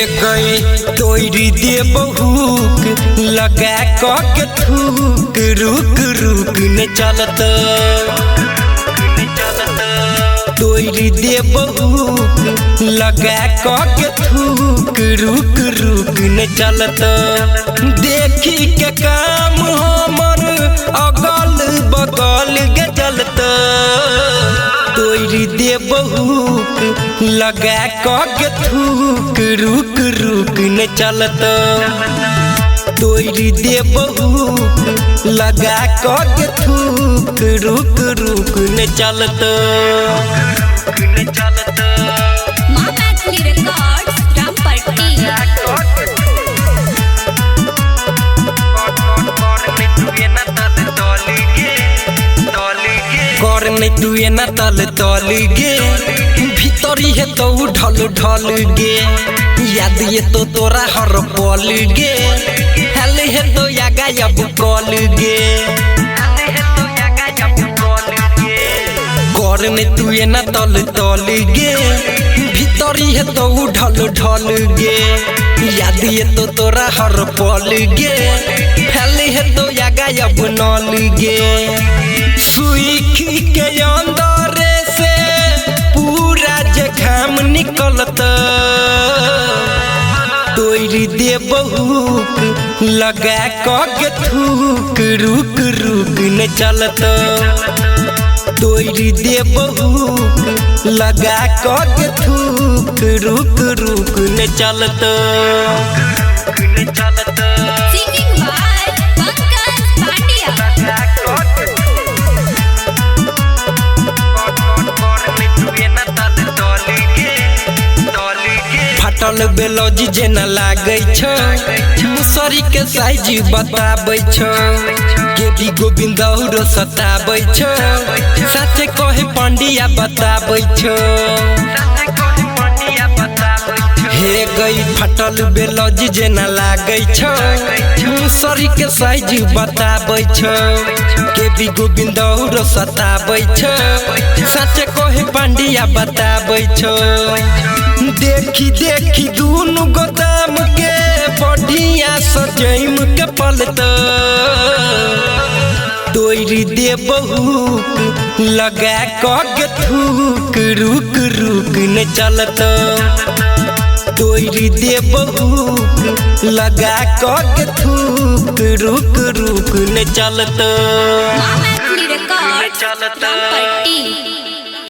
गई तोरी दे बहुक लगा के थूक रुक रुक न चलत। तोरी दे बहुक लगा के थूक रुक रुक न चलत। देखी के काम हमर अगल बगल गे चलत। तोरी दे बहुक लगा के थूक रुक रुक न चलत। तोरी दे बहुक लगा के थूक रुक रुक न चलत। मां मैथिली रिकॉर्ड्स रामपट्टी। कर नहीं तू एना तल तल गे भीतरी है तो ढल ढल गे याद ये तो तोरा हर पल गे हल है तो या गायब कल गे। कर नहीं तू एना तल तल गे भीतरी है तो ढल ढल गे याद ये तो तोरा हर पल गे हल है तो या गायब नल गे। सुईखी के अंदर से पूरा जखाम निकलत। तोरी दे बहुक लगा के थूक रुक रुक न चलत। तोरी दे बहुक लगा के थूक रुक रुक न चलत। Singing by Pankaj Pandya. फटल बेलौज जेना लागै छौ मुसरी के साइज बताबै छौ के गोविंद औरो सताबै छौ साथे कहे पांड्या बताबै छौ। हे गई फटल बेलौज जेना लागै छौ मुसरी के साइज बताबै छौ के गोविंद औरो सताबै छौ साथे कहे पांड्या बताबै छौ। देखी देखी दूनु गोदाम के बढ़िया सजैम के पलत। तोरी दे बहुक लगा के थूक रुक रुक न चलत। तोरी दे बहुक लगा के थूक रुक रुक न चलत। मां मैथिली रिकॉर्ड्स रामपट्टी।